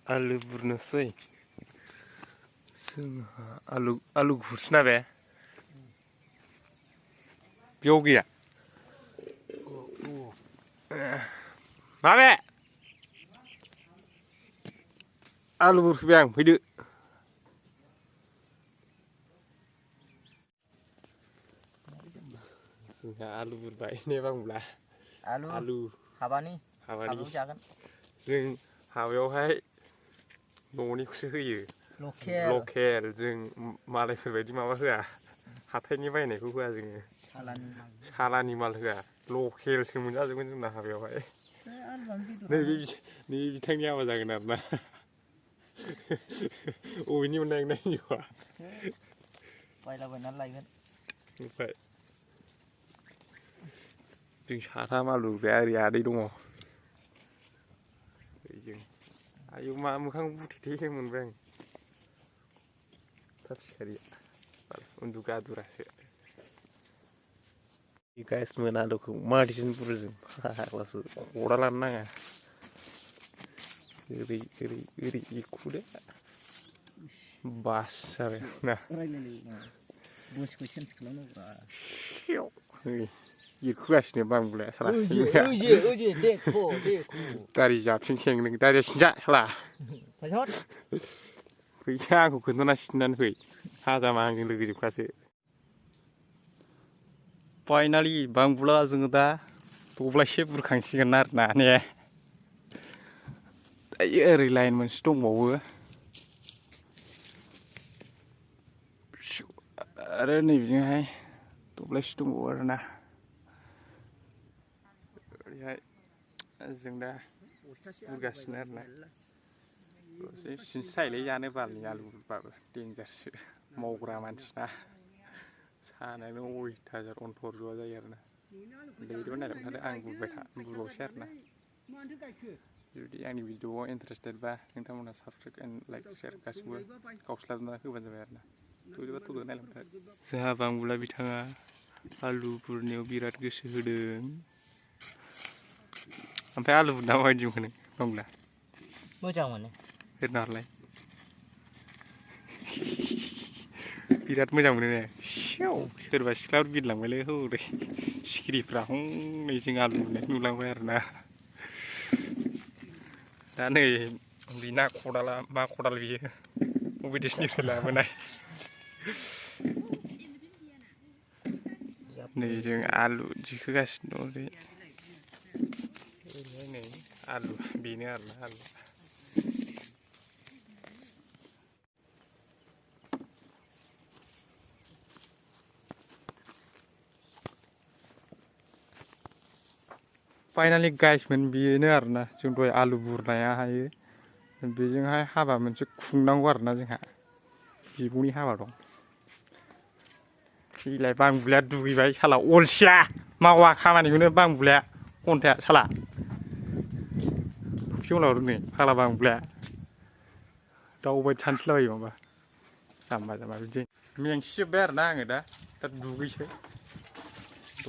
allu burnasai जोंहा allu गुरसना बे बेयाव गैया माबे allu बुरबाय आं फैदो जोंहा allu बुरबाय ने बांब्ला allu habani जागोन जों हाबायावहाय न'निखौसो होयो लकेल जों मालायफोर बायदि माबा होआ हाथायनि बायनायखौ होआ जोङो सालानि माल होआ लकेलसो मोनजाजोबगोन जोंना हाबायावहाय नैबे बिथांनि हाबा जागोन आरोना अबेनि मोननाय नायनिबा बायलाबायनानै लायगोन ओमफ्राय जों साथाम आलु बुरबाय ओरै आदै दङ जों आयौ मा मोखां बुथेथे मोनबाय आं थाब सिखारिया उन्दुगादुरासो गysmwn आलुखौ मादिजों बुरो जों फाग्लासो खदा लानो नाङा ओरै ओरै ओरै एखुदो बास जाबाय ना बसखौ चेन्ज खालामनांगौब्रा एरखुगासिनो बांबुलाया साला दारि जाबसिन खेंदों दारिया सिनजा साला फैसा आंखौ खोन्थाना सिननानै फै हाजामा आंजों लोगो जोबखासो फाइनालि बांबुला जोङो दा दब्लायसे बुरखांसिगोन आरोना ने दायो ओरै लाइन मोनसे दंबावो आरो नैबेजोंहाय दब्लायसे दंबावो आरोना ओरैहाय जों दा बुरगासिनो आरोना दसे सिनसायलै जानो बालनि आलु बुरबाबो देन्जारसो मावग्रा मानसिना सानानो अयथासार अन्थर ज'आ जायो आरोना दैदेबाय नायलांबाय थादो आं बुरबावसै आरोना जुदि आंनि भिडिअ'आव इन्टारेस्टेड बा नोंथांमोना साबसक्राइब एन्ड लाइक शेयार गासिबो गावस्लाबना होबानो जाबाय आरोना थुदोबा थुदो नायलांबाय थादो जोंहा बांबुला बिथाङा आलु बुरनायाव बिराद गोसो होदों ओमफ्राय आलु बुरना माबायदि मोनो दंना मोजां मोनो होदना हरलाय बिराद मोजां मोनो ने सोरबा सिख्लाफोर बिरलांबायलै हौरै सिखिरिफ्रा हनै जों आलु बुरनाय नुलांबाय आरोना दा नै बिना खदाला मा खदाल बियो बबे देशनिफ्राय लाबोनाय नै जों आलु दिखोगासिनो दं ओरैहाय नै आलु बेनो आरोना आलु फाइनालि gysmwn बेनो आरोना जों दहाय आलु बुरनाया हायो बेजोंहाय हाबा मोनसे खुंनांगौ आरोना जोंहा बिब'नि हाबा दं फैलाय बांबुलाया दुगैबाय साला अलसिया मावा खामानिखौनो बांबुलाया घन्टाया साला फिउलाव नै फाग्ला बांबुलाया दाउबायदि सानस्रिलाबायो माबा जाम्बा जाम्बा बिदि मेंसिजोब्बाय आरोना आङो दा दुगैसै थ'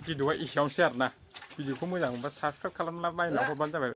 भिडिअ'आ एसेयावनोसै आरोना भिडिअ'खौ मोजां मोनबा साबसक्राइब खालामना बायना हरबानो जाबाय